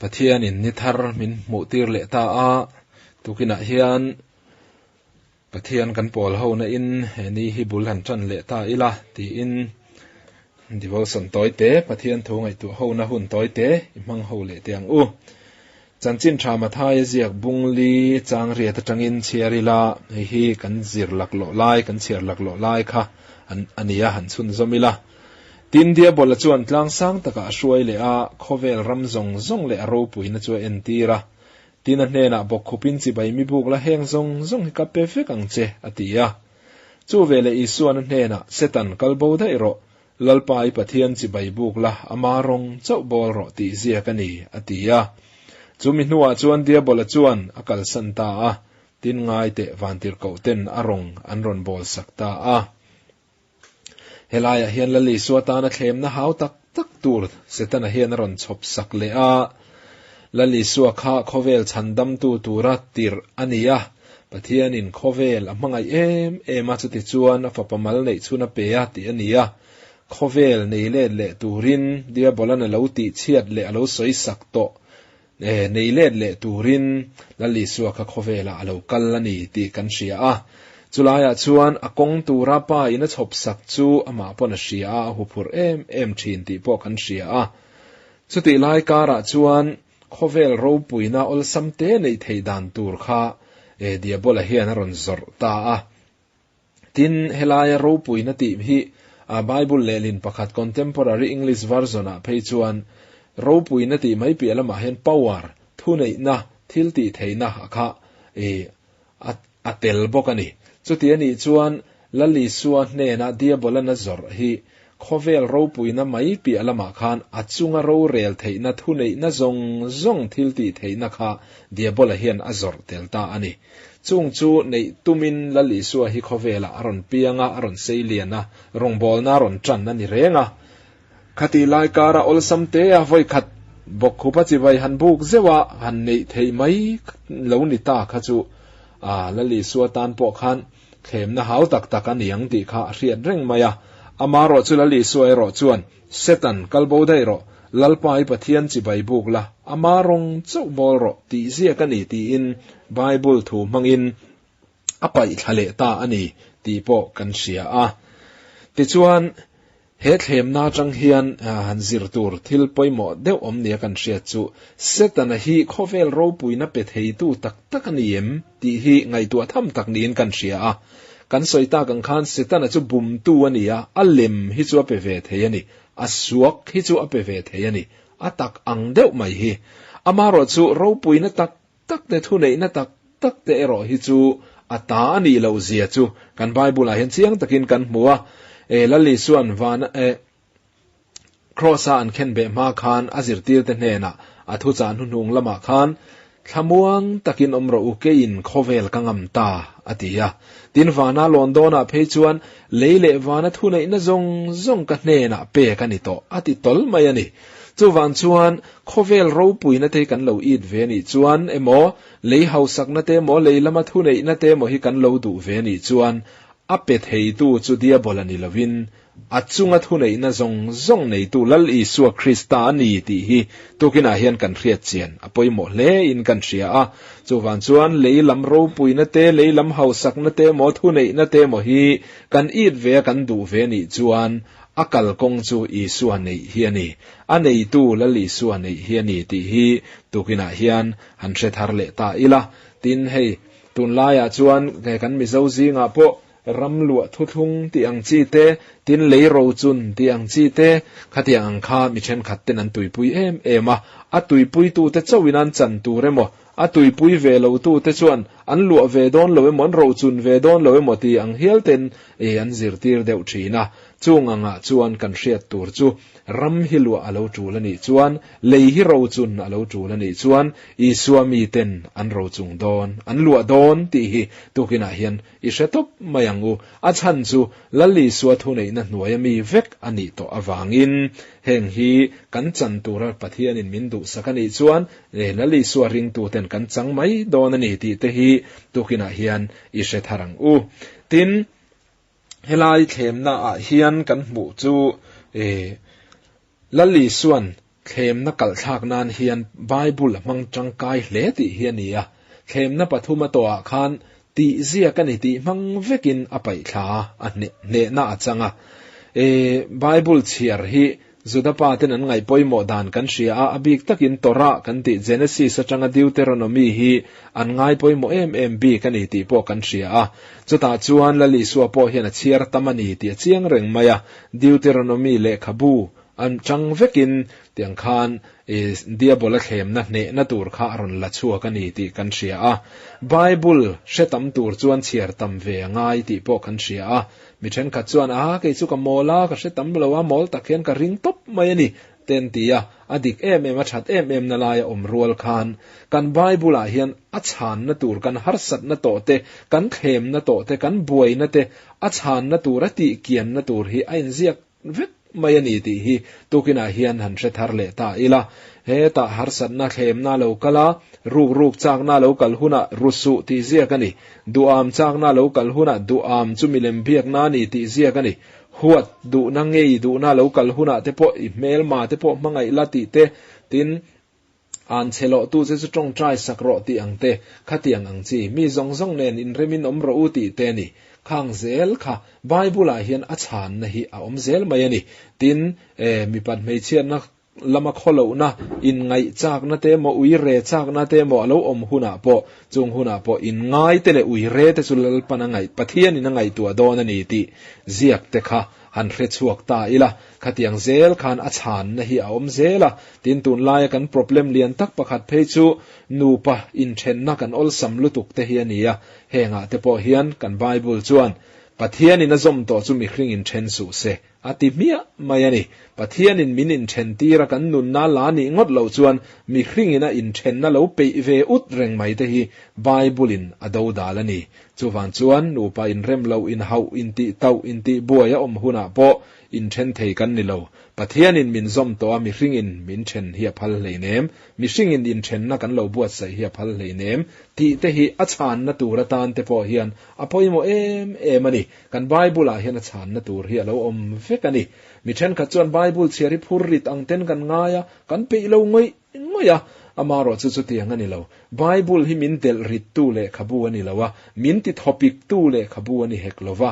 Pathianin ni thar min hmuh tir leh ta a, tukinah hian Pathian kan pawl ho na in he ni hi bul han tan leh ta ila tiin devotion tawi te, Pathian thu ngaihtuah ho na hun tawi te i hmang ho leh teh ang u. Chanchin tha Mathaia ziak bungli chang riat atangin chhiar ila, hei hi kan zir laklawh lai, kan chhiar laklawh lai kha a nia, han chhunzawm ila. Tin, Diabola chuan tlang sang takah a hruai leh a, khawvel ram zawng zawng leh a ropuina chu a entir a. Tin, a hnenah bawkkhupin chibai mi buk la heng zawng zawng hi ka pe vek ang che, a ti a. Chu veleh Isuan a hnenah, Setan, kal bo daih rawh, Lalpa i Pathian chibai buk la, ama rawng chauh bawl rawh tih ziak a ni, a ti a. Chu mi hnuah chuan Diabola chuan a kalsan ta a, tin ngai teh vantirhkoh ten a rawng an rawn bawl sak ta a. Helaiah hian Lal Isua tana thlemna hau tak tak tur Setana hian a rawn chhawp sak leh a. Lal Isua kha khawvel chhandamtu tura tirh a ni a, Pathianin khawvel a hmangaih em em a, chutichuan a fapa mal neih chhun a pe a tih a ni a. Khawvel nei let leh turin Diabolan a lo tihchhiat leh a lo sawi sak tawh nei let leh turin Lal Isua kha khawvelah a lo kal a ni tih kan hria a. Chulaiah chuan a kawng tura pa in a chhawp sak chu amah pawn a hria a, a huphurh em em thin tih pawh kan hria a. Chutih lai karah chuan khawvel ropuina awlsam te neih theih dan tur kha Diabola hian a rawn zawrh ta a. Tin, helaia ropuina tih hi Bible lehlin pakhat Contemporary English Version-ah phei chuan ropuina tih mai piah lamah hian power, thuneihna, thil tih theihna a kha a tel bawk a ni. Chuti a nih chuan Lal Isua hnena Diabolan a zawrh hi khawvel ropuina mai piah lamah khan a chunga rorel theihna thuneihna zawng zawng thil tih theihna kha Diabola hian a zawrh tel ta a ni. Chung chu neih tumin Lal Isua hi khawvelah a rawn piang a, a rawn sei lian a, rawngbawlna a rawn tan a ni reng a. Khatih lai kara awlsam te a vawi khat bawkkhupa chivai han buk zeuh a, han neih theih mai lo ni ta kha chu a Lal Isua tan pawh khan thlemna hau tak tak a ni ang tih kha a hriat reng mai a. Amarawh chu Lal Isua erawh chuan Setan, kal bo daih rawh, Lalpa i Pathian chibai buk la, ama rawng chauh bawl rawh tih ziak a ni tiin Bible thu hmangin a paih thla leh ta a ni tih pawh kan hria a. Tichuan, he thlemna atang hian han zir tur thil pawimawh deuh awm nia kan hriat chu Setana hi khawvel ropuina pe theitu tak tak a ni em tih hi ngaihtuah tham tak niin kan hria a. Kan sawi tak ang khan Setana chu bumtu a ni a, a lem hi chu a pe ve thei a ni, a suak hi chu a pe ve thei a ni, a tak ang deuh mai hi. Amaherawh chu ropuina tak tak te, thuneihna tak tak te erawh hi chu a ta a nih loh zia chu kan Bible-ah hian chiang takin kan hmu a. E Lal Isua'n van e Kraws-a an khenbeh hma khan a zirtirte hnenah a thuchah hnuhnung lamah khan, Thlamuang takin awm rawh u, keiin khawvel ka ngam ta, a ti a. Tin, vana lawn dawnah phei chuan, Lei leh vana thuneihna zawng zawng ka hnenah pek a ni tawh, a ti tawl mai a ni. Chuvang chuan, khawvel ropuina te hi kan lo it ve a nih chuan emaw, lei hausakna te emaw, lei lama thuneihna te emaw hi kan lo duh ve a nih chuan, a pe theitu chu Diabola ni lovin, A chunga thuneihna zawng zawng neitu Lal Isua Krista a ni tih hi tukinah hian kan hriat chian a pawimawh hle in kan hria a. Chuvang chuan lei lam ropuina te, lei lam hausakna te emaw thuneihna te emaw hi kan it ve a kan duh ve nih chuan a kalkawng chu Isua neih hi a ni. A neitu Lal Isua neih hi a ni tih hi tukinah hian han hre thar leh ta ila. Tin, hei tunlaiah chuan kan Mizo zingah pawh Ram luah thuthlung tih ang chi te, tin lei rochun tih ang chi te, khatiang ang kha mi thenkhat ten an tuipui em em a, a tuipuitute chauhin an chan tur emaw, a tuipui ve lotute chuan an luah ve dawn lo emaw, an rochun ve dawn lo emaw tih ang hial ten an zirtir deuh thin a. Chung angah chuan kan hriat tur chu ram hi luah a lo tul a nih chuan, lei hi rochun a lo tul a nih chuan Isua miten an rochung dawn, an luah dawn tih hi tukinah hian I hre tawp mai ang u, a chhan chu Lal Isua thuneihna hnuaia mi vek a nih tawh avangin heng hi kan chan tura Pathianin min duhsak a nih chuan Lal Isua ringtuten kan chang mai dawn a ni tih te hi tukinah hian i hre thar ang u. Tin, helai thlemna ah hian kan hmuh chu Lal Isuan. thlemna kalhthlak nan hian Bible a hmang tangkai hle tih hi a ni a. Thlemna pathum a tawhah khan tih ziak a ni tih hmang vekin a paih thla a, a hnehna a chang a. E, Bible chhiar hi Juda pa ten an ngaih pawimawh dan kan hria a, a bik takin Torah kan tih Genesis atanga Deuteronomy hi an ngai pawimawh em em bik a ni tih pawh kan hria a. Chutah chuan Lal Isua pawh hian a chhiar tam a ni tih a chiang reng mai a, Deuteronomy lehkhabu an chang vekin tiang khan Diabola thlemna hnehna tur kha a rawn la chhuak a ni tih kan hria a. Bible hre tam tur chuan chhiar tam ve a ngai tih pawh kan hria a. Mi thenkhat chuan, A, kei chu ka mawl a, ka hre tam lo a, mawl tak hian ka ring tawp mai a ni, te an ti a. A dik em em, a that em em na laia awm rual khan kan Bible-ah hian a chhanna tur, kan harsatna tawh te, kan thlemna tawh te, kan buaina te, a chhanna tur, a tihkianna tur hi a inziak vek mai a ni tih hi tukinah hian han hre thar leh ta ila. Hetah harsatna thlemna lo kal a, ruk ruk chakna lo kal hunah ru suh tih ziak a ni. Duham chakna lo kal hunah duham chu milem biakna a ni tih ziak a ni. Huat duhna ngei duhna lo kal hunah te pawh i hmelma te pawh hmangaih la tih te, tin, an chhe loh tu che chu tawngtai sak rawh tih ang te, khatiang ang chi, mi zawng zawng nen inremin awm rawh u tih te a ni. Khang zel kha Bible-ah hian a chhanna hi a awm zel mai a ni. Tin, e, mipat hmeichhiatna lama khawlohna, inngaih chakna te emaw, uire chakna te emaw a lo awm hunah pawh, chung hunah pawh inngai te leh uire te chu Lalpan a ngaih, Pathianin a ngaihtuah dawn a ni tih ziak te kha han hre chhuak ta ila, khatiang zel khan a chhanna hi a awm zel a, tin tunlaia kan problem lian tak pakhat phei chu nupa inthenna kan awlsam lutuk te hi a ni a, hengah te pawh hian kan Bible chuan Pathianin a zawm tawh chu mihring inthen suh se a ti hmiah mai a ni. Pathianin min inthen tir a kan nunna la nih ngawt loh chuan mihringin a inthenna lo peih ve ut reng mai te hi Bible-in a dodal a ni. Chuvang chuan nupa inrem loh, inhauh, intih tauh, intih buai a awm hunah pawh inthen thei kan ni lo. Pathianin min zawm tawh a, mihringin min then hi a phal hleinem. Mihringin inthenna kan lo buatsaih hi a phal hleinem tih te hi a chhanna tur atan te pawh hian a pawimawh em em a ni. Kan Bible-ah hian a chhanna tur hi a lo awm vek a ni. Mi thenkhat chuan Bible chhiar hi phur rit ang ten kan ngai a, kan peih lo ngawih ngawih a, amarawh chu chutiang a ni lo. Bible hi min delh rittu lehkhabu a ni lo a, min ti thawpiktu lehkhabu a ni hek lo va.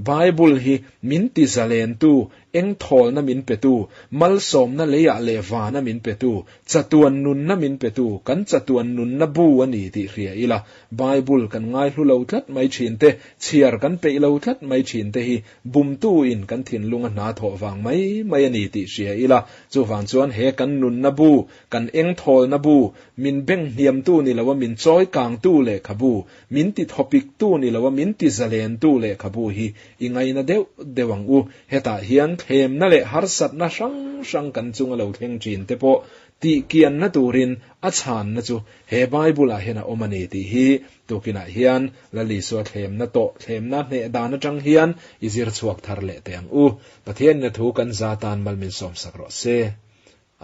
Bible hi min ti zalentu, engthawlna min petu, malsawmna leiah leh vana min petu, chatuan nunna min petu, kan chatuan nunna bu a ni tih hria ila, Bible kan ngaihlu lo tlat mai thin te, chhiar kan peih lo tlat mai thin te hi Bumtu in kan thinlung a hna thawh vang mai mai a ni tih hria ila, chuvang chuan he kan nunna bu, kan engthawlna bu, min beng hniamtu ni loa min chawi kangtu lehkhabu, min ti thawpiktu ni loa min ti zalentu lehkhabu hi i ngaina deuh deuh ang u. Hetah hian thlemna leh harsatna hrang hrang kan chunga lo thleng thin te pawh tih kianna turin a chhanna chu he Bible-ah hian a awm a ni tih hi Tukinah hian Lal Isua thlemna tawh thlemna hneh dan atang hian i zir chhuak thar leh teh ang u. Pathianin a thu kan za tan mal min sawmsak rawh se.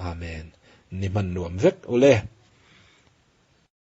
Amen. Ni hman nuam vek ule.